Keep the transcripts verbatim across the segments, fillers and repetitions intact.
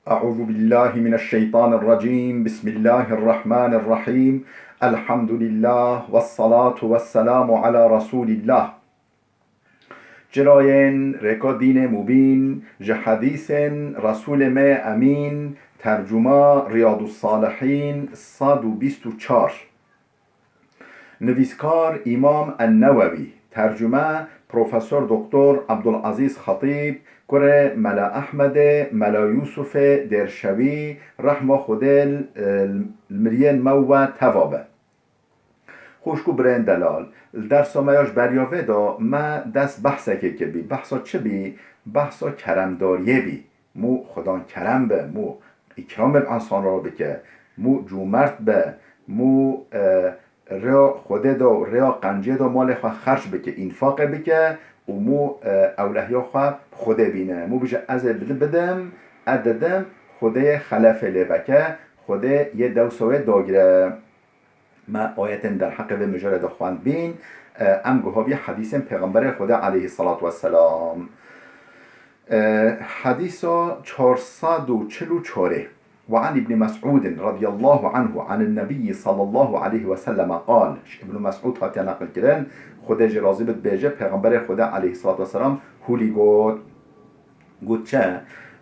أعوذ بالله من الشيطان الرجيم. بسم الله الرحمن الرحيم. الحمد لله والصلاة والسلام على رسول الله. Çirayên rêka dînê mubîn, ji hedîsên Resûlê me yê Emîn, tercuma Riyadus Salihîn, sed û bîst û çar. Nivîskar Îmam En-Newewî, tercume Profesor Doktor Abdulazîz Xetîb, kurê Mela Ehmedê, Mela Yûsufê Dêrşewî, rehma Xwedê li, li miriyên me û we teva be. Xwişk û birên delal, li dersa me ya ji beriya vê de me dest behsekê kiribî. Behsa çi bî? Behsa keremdariyê bî. Mû Xudan kerem be, mû îkramê bi însanan re bike, mû cûmert be, mû, e, rêya Xwedê de û rêya qenciyê de malê xwe xerc bike, înfaqê bike û mû, e, ewlehiya xwe bi Xwedê bîne. Mû bije, ez ê bidi-, bidim, ez didim, Xwedê yê xelefê lê veke, Xwedê yê dewsa wê dagire. Me ayetên derheqê vê mijarê de xwendbîn, e, em guha bî hedîsên Pêxemberê Xwedê aleyhisselatu vesselam. E, hedîsa çar sed û çil û çarê. وعن ابن مسعود رضي الله عنه عن النبي صلى الله عليه وسلم قال. Ji Ibn Mes'ud hatiye neqil kirin, Xwedê jê razî bit, bêje, Pêxemberê Xwedê aleyhisselatu vesselam hûlî got. Got çi?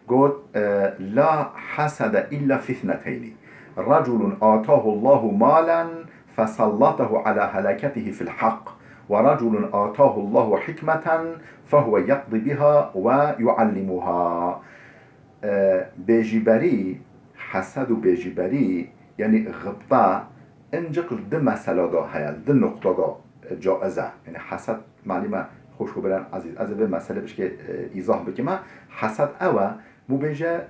Got, e, "La hasede illa fi ithneteyni. Reculun atahu Allahu malen fesallatahu ala helaketihi fil haq. Ve reculun atahu Allahu hikmeten fehuve yaqdi biha ve yuallimuha." E, bêjîberî, hesed û bêjîberî, yanî xibta, Incik li di mesela de heye, li di nuqta de, e, caiz e. Yanî hesed, malî me xweş û birên ezîz, ez ê vê meselê bişkê, e, îzah bikime. Hesed ew e, mû bêje,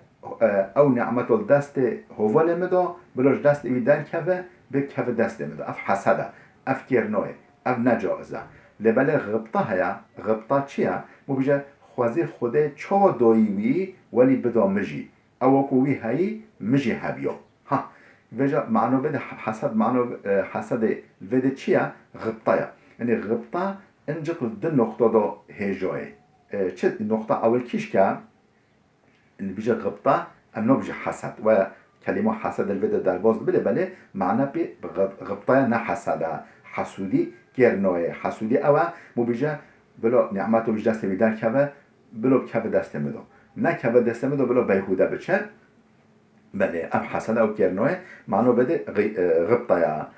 e, ew nîmeto li destê hevalê min de, bila ji destê wî derkeve, bê bikeve destê min de. Ev hesed e, ev kêrno ye, ev ne caiz e. Lê belê xibta heye, xibta çi ye? Mû bêje, xwezî Xwedê çawa dayî wî, welî bida min jî. Ew wekû wî heyî, min jî hebiya. Ha, vêca mano vê de hesed, mano, e, hesedê vê de çi ye? Xibta ye. Yanî xibta incik li di noqta de hêja ye. E, çi noqta ewil kîşk e? Yanî bije xibta, em nabije hesed. We kelîma hesed li vê de derbas dibe, lê belê mana pê xib-, xibta ye, ne hesed e. Hesûdî kêrno ye. Hesûdî ew e, mû bije bila nîmeto ji destê wî derkeve, bilo bikeve destê min de. Nekeve destê min de, bilo beyhûde biçe. Belê, ev hesede ew kêrno ye, mano vê de xi-, e, xibta ya.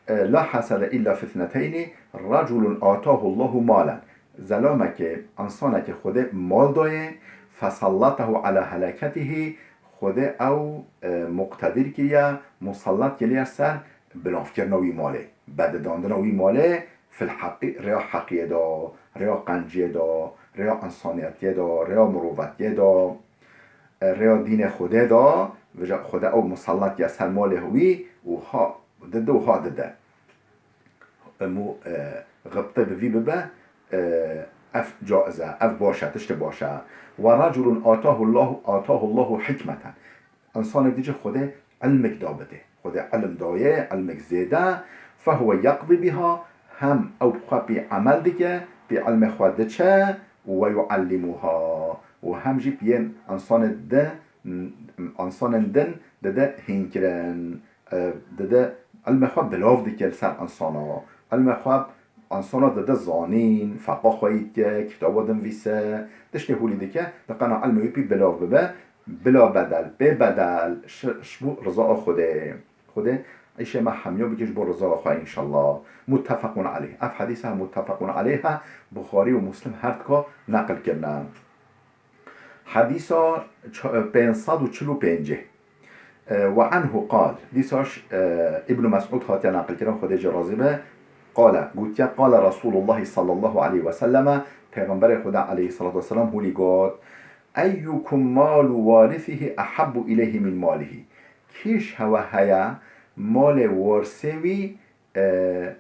E, "La hasede illa fitneteyni, reculun atahu Allahu malen." Zelamekê, însanekê Xwedê mal daye, "Fesallatahu ala helaketihi", Xwedê ew, e, muqtedir kiriye, musallat kiriye ser bilavkirina wî malê, bedidandina wî malê, fil heqî, rêya heqiyê de, rêya qenciyê de, rêya însaniyetiyê de, rêya mirovetiyê de, e, rêya dînê Xwedê de, vêca Xwedê ew musallat ya ser malê wî û ha dide û ha dide. Em û, e, xibte bi vî bibe, e, ev caiz e, ev baş e, tiştê baş e. "Ve reculun atahu Allahu, atahu Allahu hikmeten." Însanek dî jî Xwedê ilmek da bide. Xwedê ilm daye, ilmek zêde. "Fehuve yaqdî biha", hem ew bi xwe pê emel dike, pê ilmê xwe diçe, "ve yuallimuha", û hem jî pê yên însanê din, însanên din dide hînkirin, e, dide ilmê xwe bilav dike li ser însana. Îlmê xwe Însana dide zanîn, feqa xweyî dike, kitaba dinivîse, tiştê hûlî dike, diqena ilmê wî pî bilav bibe, bila bedel, bê bedel, ji, ji bo riza Xwedê. Xwedê îşê me hemiya bike ji bo riza xwe, înşallah. Muttefequn aleyh. Ev hedîsa muttefequn aleyh e, Buxarî û Muslim her dika neqil kirine. Hedîsa ç-, pênc sed û çil û pêncê. E, "Ve anhu qal." Dîsa ş-, e, Îbn Mes'ud hatiye naqilkirin, Xwedê jê razî be. Qale, gotiye, "Qale Resulullah sallallahu aleyhi ve selleme", Pêxemberê Xweda aleyhissalatu vesselam hûlî got, "Eyyukum malu warisihi ahabbu ileyhi min malihi." Kî ji hewe heye malê warisê wî, e,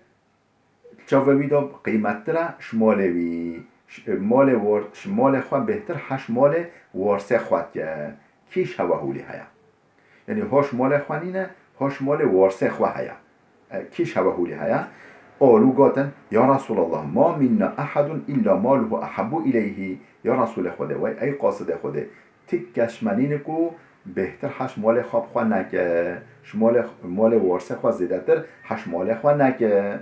çavê wî de qîmettir e ji malê wî. Ş-, malê war-, ji malê xwe bêhtir heş malê warsê xwe dike. Kî ji hewe hûlî heye? Yanî hoş malê xwe nîne, hoş malê warsê xwe heye. E, kî ji hewe hûlî heye? Qalu, gotin, "Ya Resulallah, ma minna ahadun illa maluhu ahabbu ileyhi." Ya Resulê Xwedê, wey ey qasidê Xwedê, tik kes ji me nîne ku bêhtir heş malê xwe bi xwe neke, ji malê, malê warisê xwe zêdetir heş malê xwe neke.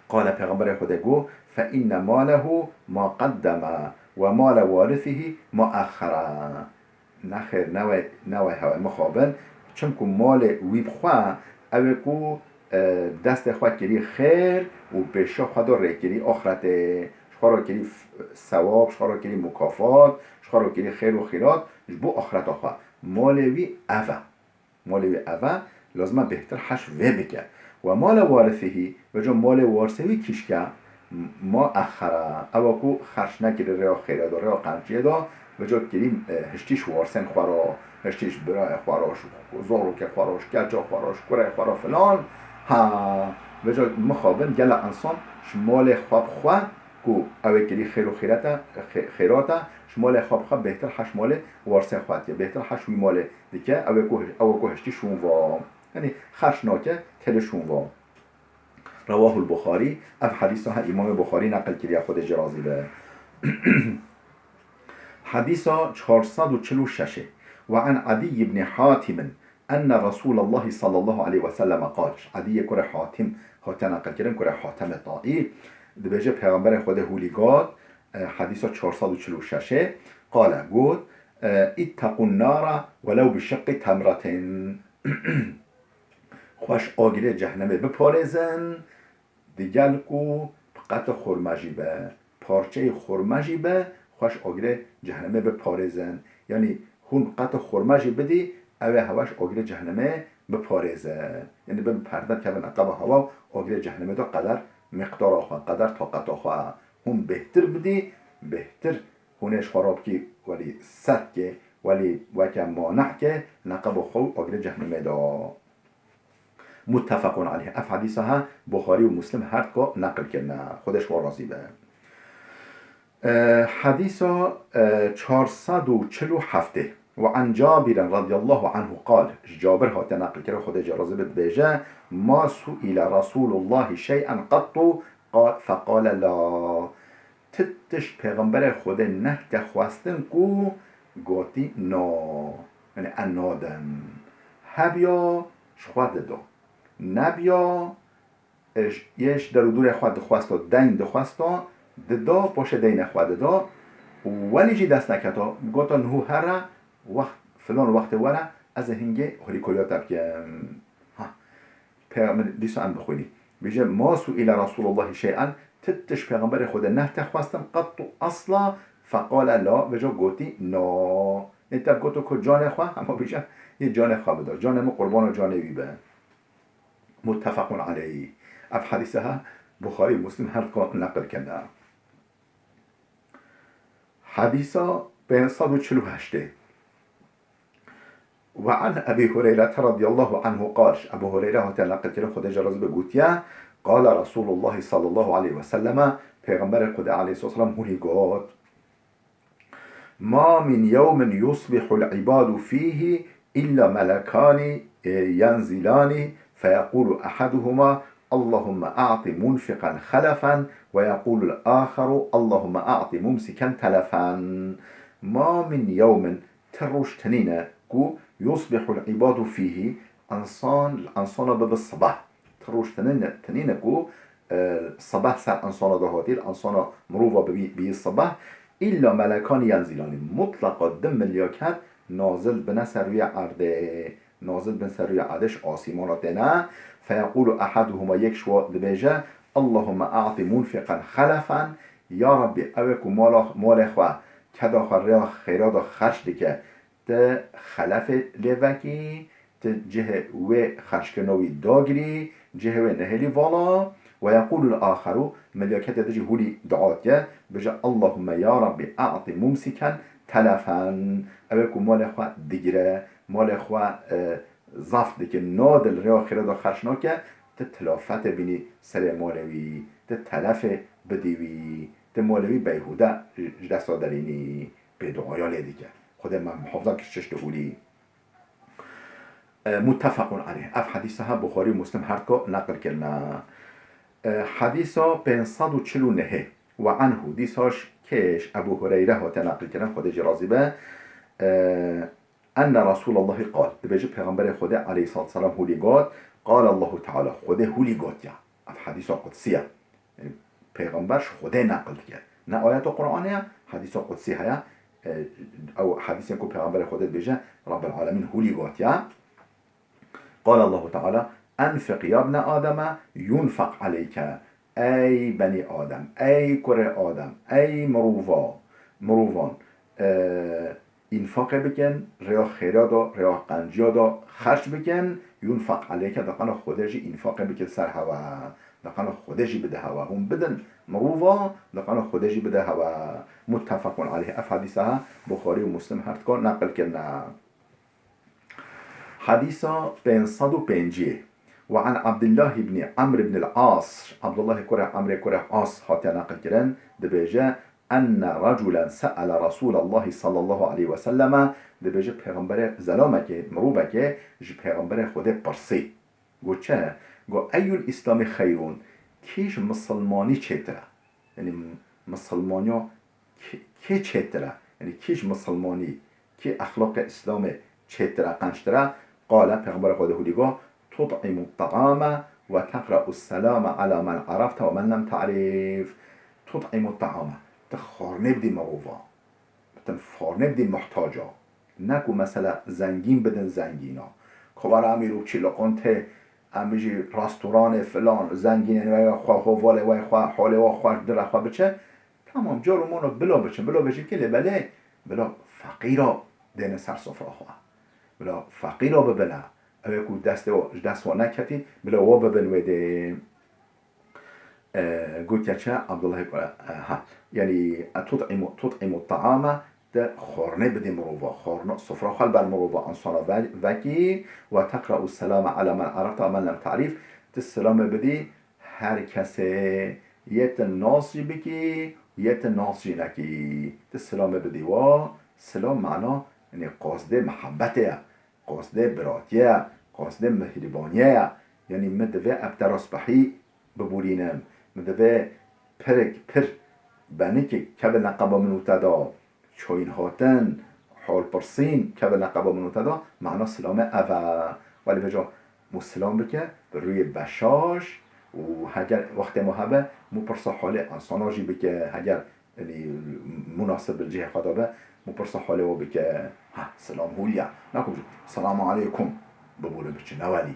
Qale, Pêxemberê Xwedê got, "Fe inne malehu ma qaddeme we male warisihî ma exxere." Nexêr, newe, newe hewe mixabin. Çimku malê wî bi xwe, ew ê ku, e, destê xwe kirî xêr û pêşiya xwe do rêkirî axretê. Ji xwe re kirî f-, sewab, ji xwe re kirî mukafat, ji xwe re kirî xêr û xîrat, ji bo axreta xwe. Malê wî ev e. Malê wî ev e, lazim e bêhtir heş vê bike. We male warisihî, vêca malê warisê wî kîşke, m-, ma exxere, ew e ku xerç nekirî rêya xêrê de, rêya qenciyê de, vêca kirî, e, hiştî ji warisên xwe re, hiştî ji birayê xwe re, ji zarokê xwe re, ji keça xwe re, ji kurê xwe re filan. Ha, vêca mixabin gelek insan ji malê xwe bi xwe ku ew ê kirî xêr û xîret e, xê-, xêrat e, ji malê xwe bi xwe bêhtir heş malê warisê xwe dike, bêhtir heş wî malê dike, ew ê ku, ew ê ku hiştî şûn va. Yanî xerç nake, têle şûn va. Rewahul Buxarî, ev hedîsa he Îmamê Buxarî neqil kiriye, Xwedê jê razî be. Hedîsa çar sed û çil û şeş ê. Ve an Edî ibn Hatim enne Resûlallahi sallallahu aleyhi ve sellem qal. Edî yê kurê Hatim hate neqil kirin, kurê Hatemê Taî. Dibêje Pêxemberê Xwedê hûlî got, e, hedîsa çar sed û çil û şeş ê, qale got, e, "İttekun nara velev bi şiqqi temratin." Xweş agirê cehnemê biparêzin, digel ku bi qete xurme jî be, parçeyê xurme jî be, xweş agirê cehnemê biparêzin. Yanî hûn qete xurme jî bidî, ew ê heweş agirê cehnemê biparêze. Yanî bin perde keve neqeba hewa û agirê cehnemê de qeder miqdara xwe, qeder taqeta xwe. Hûn bêhtir bidî, bêhtir hûn ê ji xwe re bikî welî sedkê, welî weke manehkê neqeba xwe û agirê cehnemê de. Muttefequn aleyh. Ev hedîsa he Buxarî û Muslim her ko neqil kirine. Xwedê ji wan razî be. E, hedîsa, e, çar sed û çil û heft ê. Ve an Cabirin radiyallahu anhu qal. Ji Cabir hate neqil kirin, Xwedê jê razî be, dibêje, "Ma su'ile Resulullahi şey'en qattu qa-, feqale la." Ti tişt Pêxemberê Xwedê nehte xwestin ku gotî na. Yanî ez nadim. Hebiya ji xwe dido. Nebiya, e, j-, yê ji der û dûrê xwe dixwesta, deyn dixwesta, dida, paşê deynê xwe dida û welî jî dest neketa, gota niho here, wext, filan wextê were, ez ê hingê hurîkoriya te bikim. Ha. Pê-, min dîsa em bixwînî. Bêje, "Ma su'ile Resulullahi şey'en", ti tişt Pêxemberê Xwedê nehte xwestin, qettu asla, feqale la, vêca gotî, "Na." Ê te goto ku canê xwe, hema bêje, yê canê xwe bida. Canê min qurbana canê wî be. Muttefequn aleyh. Ev hedîse he Buxarî û Muslim her ko neqil kirine. Hedîsa pênc sed û çil û heşt ê. Ve an Ebî Hureyrete radiyallahu anhu qal, ji Ebû Hureyre hate neqil kirin, Xwedê jê razî be, gotiye, qala Resûlullahî sallallahu aleyhi ve selleme, Pêxemberê Xwedê aleyhisselam hûnî got, "Ma min yewmin yusbihul ibadu fîhî illa melekani, e, yenzilani, feyequlu ehaduhuma, Allahumme a'ti munfiqan xelefen, ve yequlul aharu, Allahumme a'ti mumsiken telefen." Ma min yewmin, ti roj tinîne ku yusbihul ibadu fîhî, insan, li insana bibe sibeh. Ti roj tinîne, tinîne ku, e, sibeh ser insana de hatî, li insana mirova bibî, bî sibeh. Îlla melekanî yenzîlanî. Mutleqa di milyaket nazil bine ser rûyê erdê. Nazil bin ser rûyê erdê, ji asîmana têne. Feyequlu ehaduhuma, yek ji wan dibêje, Allahumme a'ti munfiqan xelefen. Ya Rabbî, ew ê ku mala, malê xwe, keda xwe rêya xêra de xerc dike, ti xelefê lê vekî, ti cihê wê xerckirina wî dagirî, cihê wê nehêlî vala. Ve yeqûlul axeru, milyaketê din jî hûlî dua dike, bêje, Allahumme ya Rabbî a'ti mumsiken telefen. Ew ê ku malê xwe digire, malê xwe, e, zaf dike, nade li rêya xêrê de xerc nake, ti tilafetê bînî serê malê wî, ti telefê bidî wî, ti malê wî beyhûde ji desta derînî. Pê duaya lê dike. Xwedê me muhafaza kir ji tiştê hûlî. E, muttefequn aleyh. Ev hedîsa he Buxarî û Muslim her ko neqil kirine. E, hedîsa pênc sed û çil û nehê. Ve anhu, dîsa ji kê, ji Ebû Hureyre hate neqil kirin, Xwedê jê razî be. E, Enne Resûlallahî qal. Dibêje Pêxemberê Xwedê aleyhissalatu vesselam hûlî got, Qal Allahu Teala, Xwedê hûlî got ya. Ev hedîsa qudsî ye. Yanî Pêxember ji Xwedê neqil dike. Ne ayeta Qur'anê ye, hedîsa qudsî heye. E, ew hedîsên ku Pêxemberê Xwedê dibêje, Rabbil Alemîn hûlî got ya. Qal Allahu Teala, Enfiq ya bne Ademe yunfaq aleyke. Ey benî Adem, ey kurê Adem, ey mirova, mirovan, e, înfaqê bikin, rêya xêra de, rêya qenciya de xerç bikin, yunfaq aleyke, diqana Xwedê jî înfaqê bike ser hewe, diqana Xwedê jî bide hewe. Hûn bidin mirova, diqana Xwedê jî bide hewe. Muttefaqun aleyh. Ev hedîsa Buxarî û Muslim her dika neqil kirine. Hedîsa pênc sed û pêncî. Ve an Abdullah ibn Amr ibn al-As, Abdullahê kurê Amrê kurê As hatiye neqil kirin, dibêje, Enne reculen se'ele Resûlallahî sallallahu aleyhi ve selleme, dibêje Pêxemberê, zelamekê, mirovekê ji Pêxemberê Xwedê pirsî. Got çi? Got, Eyyul Îslamî xeyrûn, kî ji misilmanî çêtir e? Yanî misilmaniya kê, kê çêtir e? Yanî kî ji misilmanî, kî exlaqê Îslamê çêtir e, qenctir e? Qale, Pêxemberê Xwedê hûlî got, Tut'imu ta'ame ve teqra'u selame ala men arafte ve men lem ta'rif. Tut'imu ta'ame. Tu xwarinê bidî mirovan. Bitin xwarinê bidî muhtaca. Ne ku mesela zengîn bidin zengîna. Kovara em îro çî loqantê, em bijî restoranê filan, zengînên wê xwe, hovalê wê xwe, holê wê xweş, dire xwe biçe. Tamam, cor û mano bila biçin, bila biçin kê lê belê, bila feqîra dêne ser sofra xwe. Bila feqîra bibine. Ew ê ku destê wan, ji dest wan neketî, bila wa bibin wê dê. E, gotiye çi? Abdullahê ku, e, ha, yanî, e, tut'imu, tut'imu ta'ame, te xwarinê bidî mirova, xwarina, sofra xwe li ber mirova, insana ve-, vekî, ve teqra'u selame ala men arafte ve men lem ta'rif, tu selamê bidî her kesê, yê tu nas jî bikî, yê tu nas jî nekî. Tu selamê bidî wa, selam mana, yanî qasdê mihebetê ye. Qasdê biratiyê ye, qasdê mihribaniyê ye. Yanî min divê ev tera spehî biborînim. Min divê pirik, pir, benikik keve neqeba min û te de. Çoyîn hatin, holpirsîn keve neqeba min û te de. Mana silamê ev e. Welê vêca mû silam bike, bi rûyê beşaş û heger wextê mû hebe, mû pirsa holê insana jî bike. Heger Yanî, munasib li cihê xwe de be, min pirsa holê we bike, ha, silam hûliya. Nakum jî, selamu aleykum, bibûre biçine welî.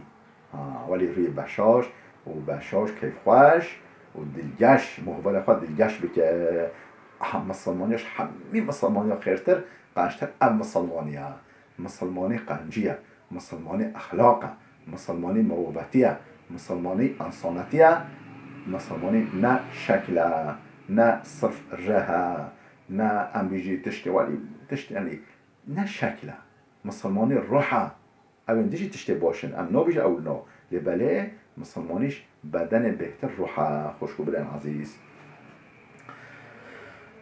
Ha, welî rûyê beşaş û beşaş, keyfxweş û dilgeş, muhbelê xwe dilgeş bike. Ha, misilmaniya ji hemî misilmaniya xêrtir, qenctir ev misilmaniya. Misilmanî qencî ye, misilmanî exlaq e, misilmanî mirovetî ye, misilmanî însanetî ye, misilmanî ne şekil e, ne sirf rih e, ne em bijî tiştê welî, tişt, yanî ne şekil e. Misilmanî ruh e. Ew ên dijî tiştê baş in. Em nabêjin ew no. Lê belê misilmanî ji bedenê bêhtir ruh e, xwişk û birên ezîz.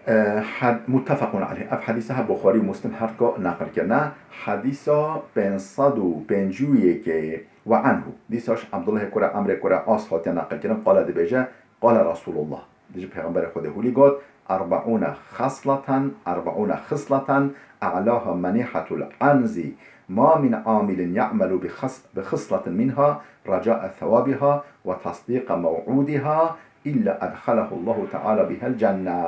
E, hed-, muttefequn aleyh. Ev hedîse he Buxarî û Muslim her dika neqil kirine. Hedîsa pênc sed û pêncî û yekê. Ve anhu. Dîsa ji Abdullahê kurê Amrê kurê As hatiye neqil kirin. Qale dibêje, Qale Resulullah. Dibêje Pêxemberê Xwedê hûlî got, Erbaûne xesleten, erbaûne xisleten, a'laha menîhetul anzi. Ma min amilin ya'melu bi xes-, bi xisletin minha, recae sewabiha ve tasdîqe mew'udiha, illa edxalehullahu teala bihel cenne.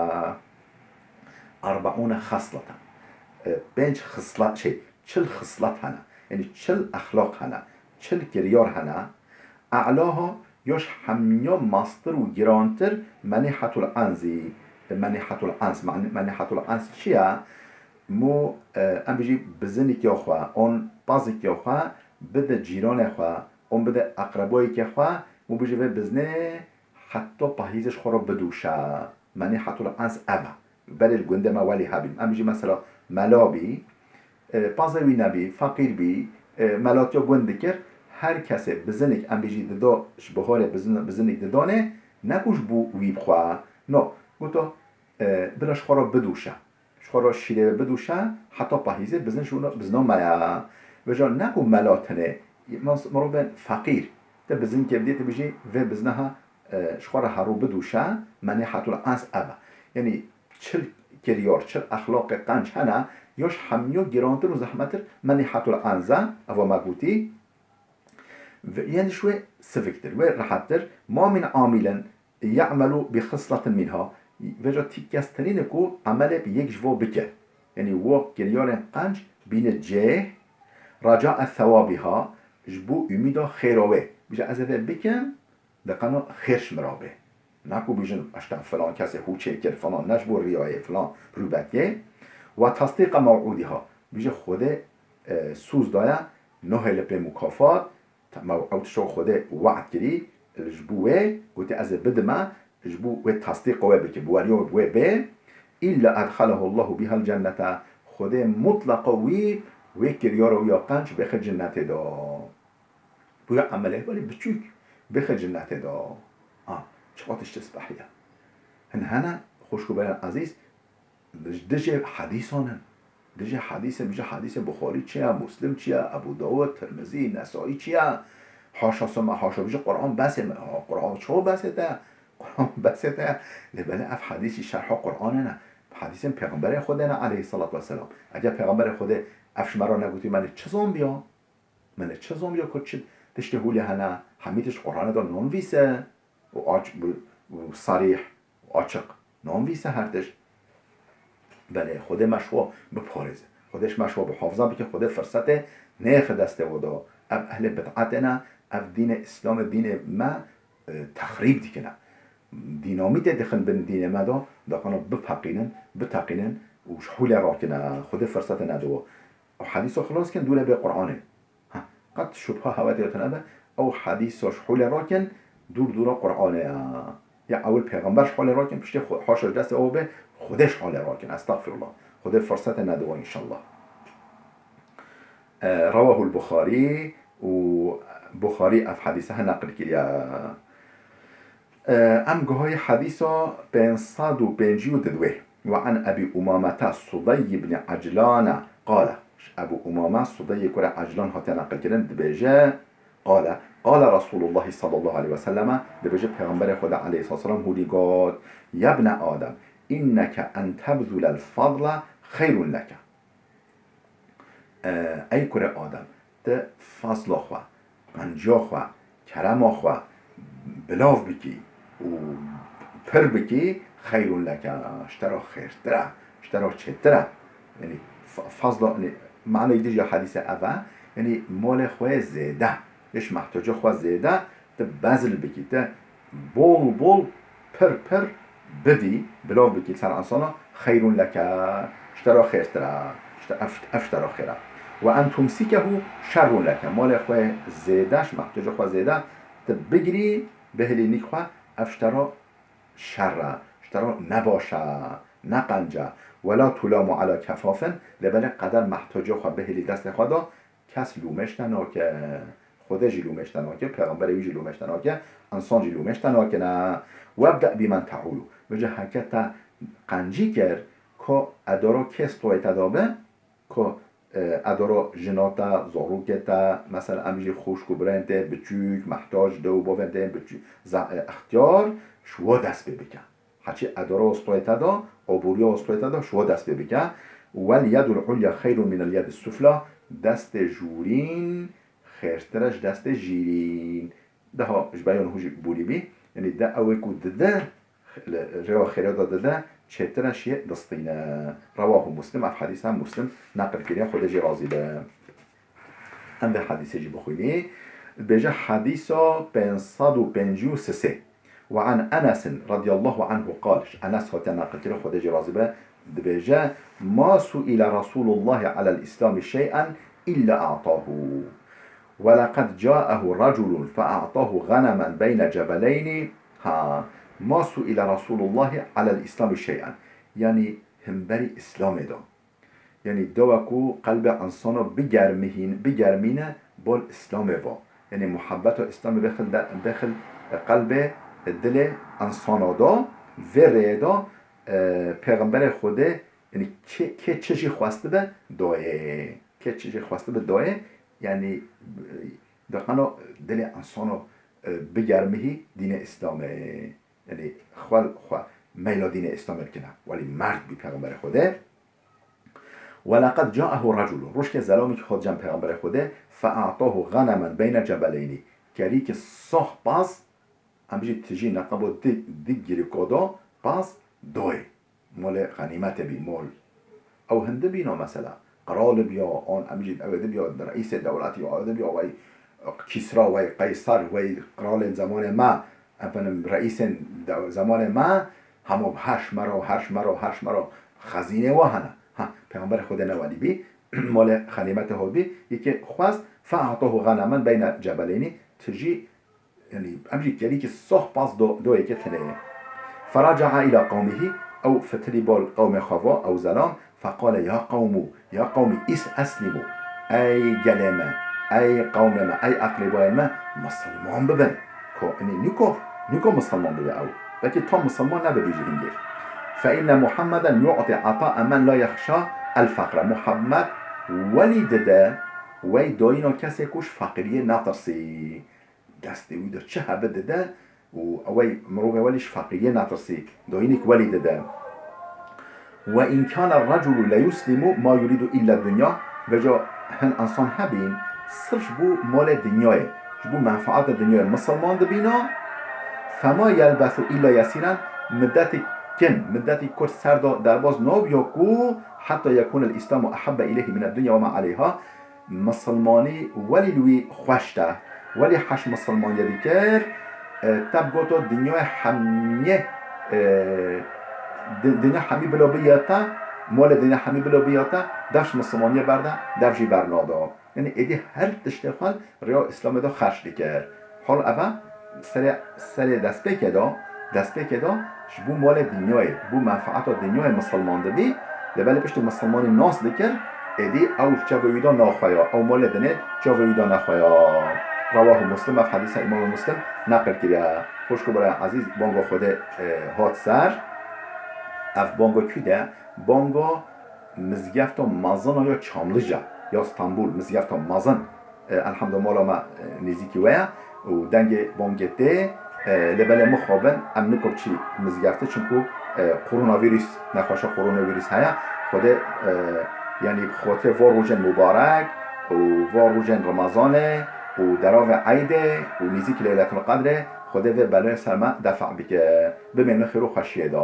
Erbaûne xesleten. E, pênc xislet, şey, çil xislet hene. Yanî çil exlaq hene. Çil kiryar hene. A'laha, ya ji hemiya mastir û girantir, menîhetul anzi. Menîhetul ans. Mani-, menîhetul ans çi ye? Mû, e, em bijî bizinikê xwe, on pazikê xwe bide cîranê xwe, on bide eqreboyekê xwe, mû bijî vê biznê heta pahîzê ji xwe re bidûşe. Menîhetul ans ev e. Berê li gundê me welî hebîn. Em bijî mesela mela bî, e, pazê wî nebî, feqîr bî, e, melatiya gund dikir, her kesê bizinik em bijî dido, ji bihorê bizin-, bizinik didanê, ne ku ji bo wî bixwe. No, goto, e, bila ji xwe re bidûşe. Ji xwe re şîrê bidûşe, heta pahîzê bizin ji wina bizna me ye. Vêca ne ku mela tenê, mirovên feqîr, te bizinkê bidî, te bijî vê bizneha, e, ji xwe re herû bidûşe, menîhetul ans ev e. Yanî çil kiryar, çil exlaqê qenc hene, Ya ji hemiya girantir û zehmettir, menihatul anza, eva me gotî, ve-, yên ji wê siviktir, wê rehettir. Ma min amilen ya'melu bi xisletin minha. Vêca ti kes tenê ne ku emelê bi yek ji vo bike. Yanî wo kiryarên qenc bîne cih, recae sewabiha, ji bo umîda xêra wê. Bije ez ê vê bikim, de qeno xêr ji min re bê. Naku bijin, işte, filan kesê hû çêkir, filan, ne ji bo riyayê, filan, rûbetiyê. Ve tasdîqa mew'ûdiha. Bije Xwedê, e, sûz daye, nohê li pê mukafat, te-, mew'ûd şo Xwedê we'd kirî, ji bo wê, gotî ez ê bidime, ji bo wê tasdîqa wê bike, bi weriya wê bê, illa edxalehu Allahu bihal cennete. Xwedê mutleqa wî, wê kiryara wî ya qenc bêxe cinnetê de. Bûye emelê belê biçûk, bêxe cinnetê de. A, çiqa tiştê spehî ye. Hin hene, xwişk û birayên ezîz, ji dijê hedîsan in. Dijê hedîsê, bijî hedîsê Buxarî çi ye, Muslim çi ye, Ebû Dawud, Tirmizî, Nesayî çi ye? Haşa soma, haşa bijî Quran besê me. Ha, Quran çawa besê te? Quran besê te. Lê belê ev hedîsî şerha Quranê ne. Hedîsên Pêxemberê Xwedê ne aleyhissalatu vesselam. Eger Pêxemberê Xwedê ev ji me re negotî, me lê çi zombiya? Me lê çi zombiya ku çi tiştê hûlê hene, hemî tişt Quranê de nonvîse û aç-, û, û sarîh û açiq nonvîse her tişt. Belê, Xwedê me ji xwe biparêze. Xwedê ji me ji xwe bihafiza bike, Xwedê firsetê nêxe destê we de. Ev ehlê bid'etê ne, ev dînê Îslamê, dînê me, e, texrîb dikine. Dînamîtê dixin bin dînê me de, daxana bipeqînin, biteqînin û ji hûlê rakine. Xwedê firsetê nediwe. Ew hedîsa xilas kin, dûre bê Qur'anê. Ha, qet şubha hewe tê tune be, ew hedîsa ji holê rakin, dûr dûra Qur'anê ya. Ya ewil pêxember ji holê rakin, piştê xwe, haşa ji destê ew be, Xwedê ji holê rakin. Estexfirullah. Xwedê firsete nediwa înşallah. E, Rawahul Buxarî û Buxarî ev hedîse he neqil kiriye. Em gihayî hedîsa pênc sed û pêncî û didwê. Ve an Ebî Umamete Sudey ibn Eclane qale. Ji Ebû Umame Sudeyê kurê Eclan hatiye neqilkirin, dibêje, qale, qale Resûlullahî sallallahu aleyhi ve selleme, dibêje Pêxemberê Xweda aleyhisselam hûdî got, Yebne Adem, inneke en tebzulel fadle xeyrun leke. E, ey kurê Adem, ti fazla xwe, qenciya xwe, kerema xwe bilav bikî û pir bikî, xeyrun leke, ji te re xêrtir e, ji te re çêtir e. Yanî fa-, fazla, yanî manayê dî ya hedîsê ev e, yanî malê xwe zêde, ji mehtoca xwe zêde, ti bezl bikî, ti bol bol pir pir bidî, bilav bikî ser insana, xeyrun leke, ji te re xêrtir e, ji te, ev, ev ji te re xêr e. Ve en tumsikehu şerrun leke, malê xwe zêde, ji mehtoca xwe zêde, ti bigirî, bihêlî nîk xwe, ev ji te re şer e, ji te re ne baş e, ne qenc e. Ve la tulamu ala kefafin, lê belê qeder mehtoca xwe bihêlî destê xwe de, kes lûmê ji te nake. Xwedê jî lûmê ji te nake, pêxemberê wî jî lûmê ji te nake, insan jî lûmê ji te nakine. Webde bîmen teûlu. Vêca heke te qencî kir, ka edara kê stoyê te dabe, ka, e, edara jina te, zarokê te, mesela em jî xwişk û birayên te biçûk, mehtac, dew û bavên te yên biçûk, za-, e, extiyar, ji we dest pê bike. Heçî edara ostoyê te de, aboriya ostoyê te de, ji we dest pê bike. Wel yedul ulya xeyrun minel yedi sufla, destê jûrîn xêrtir e ji destê jîrîn. Daha ji ber yan hû jî borî bî. Yanî de ew ê ku dide, li rêwa xêrê de dide, çêtir e ji yê distîne. Rewahu Muslim, ev hedîsa Muslim neqil kiriye, Xwedê jî razî be. Em vê hedîsê jî bixwînî. Dibêje hedîsa pênc sed û pêncî û sisê. Ve an Enesin radiyallahu anhu qal, ji Enes hatiye neqilkirin, Xwedê jî razî be, dibêje, Ma suîle Resûlullahî alel Îslamî şey'en îlla a'tahu. Ve leqed caehu reculun fe a'tahu ghanemen beyne cebeleynî. Ha, ma suîle Resûlullahî alel Îslamî şey'en. Yanî himberî Îslamê de. Yanî dewa ku qelbê insana bigermihîn-, bigermîne bol Îslamê va. Yanî muhebbeta Îslamê bêxil de, bêxil qelbê, dilê insana da, vê rêyê de, e, Pêxemberê Xwedê, yanî kê, kê çi jî xwestibe dayê. Kê çi jî xwestibe dayê, yanî, e, diqeno dilê insana, e, bigermihî dînê Îslamê. Yanî xwe, xwe meyla dînê Îslamê bikine. Welî merd bî Pêxemberê Xwedê. ولقد جاءه رجل، rojkê zelamekî hat cem Pêxemberê Xwedê, فأعطاه غنما بين جبلين، kerîkî sax pas, em bijî tijî neqebo di, di girîko da pas doyê. Molê xenîmetê bî, mol. Ew hindi bîna mesela. Qral biya, an em bijî ew ê di biya, reîsê dewletî, ew ê di biya, wey Kîsra, wey Qeysar, wey qralên zemanê me, efendim, reîsên de-, zemanê me, hema herş mero, herş mero, herş mero, xezînê wa hene. Ha, Pêxemberê Xwedê ne welî bî, molê xenîmetê hot bî, yekê xwest, فأعطاه غنما بين جبلين، tijî, yanî, em jî kerîkî sax pas do-, doyekê tinê ye. فرجع إلى قومه، ew fitilî bol qewmê xwe va, ew zelam, فقال يا قوم، يا قوم اس-، أسلموا، ey gelê me, ey qewmê me, ey eqrîbayên me, misilman bibin. Ko, yanî, niko, niko misilman bibe ew. Belkî tam misilman nebibî jî hingê. فإن محمدا يعطي عطاء من لا يخشى الفقر. Muhammed welî dide, wey doyîna kesê ku ji feqîriyê netirsî. Destê wî de çi hebe dide û ewey mirovê welî ji feqîriyê netirsî. Doyînîk welî dide. وإن كان الرجل ليسلم ما يريد إلا الدنيا. Vêca hin insan hebîn, sirf ji bo molê dinyayê, ji bo menfaata dinyayê misilman dibîna, فما يلبث إلا يسيرا، midetik kin, midetik kurt ser de derbas nabiya ku حتى يكون الإسلام أحب إليه من الدنيا وما عليها. Misilmanî welî li wî xweş te, welî heş misilmaniyê dikir, e, te bi goto dinyayê hemiyê, e, di-, dinya hemî bilo biya te, molê dinya hemî bilo biya te, dev ji misilmaniyê berde, dev jî bernada. Yanî êdî her tiştê xwe rêya Îslamê de xerc dikir. Hol eve serê, serê destpêkê de, destpêkê de ji bo molê dinyayê, bo menfaeta dinyayê misilman dibî, lê belê piştî misilmanî nas dikir, êdî ew çavê wî de naxweya, ew molê dinê çavê wî de nexweya. Rewahu Muslim, ev hedîsa Îmamê Muslim neqil kiriye. Xwişk û birayê ezîz, banga Xwedê, e, hat ser. Ev banga kû de? Banga mizgefta mezin a ya Çamlîca, ya Stenbul, mizgefta mezin. E, elhamdo mala me, e, nêzîkî we ye û dengê bangê tê, e, lê belê mixabin, em niko biçî mizgeftê, çimku, e, koronavîrus, nexweşa koronavîrus heye. Xwedê, e, yanî bi xatirê van rojên mubarek û van rojên Remezanê û deravê Eydê û nêzîkî Leyletul Qedrê, Xwedê vê belê ser me defa bike. Bimînin xêr û xweşiyê de.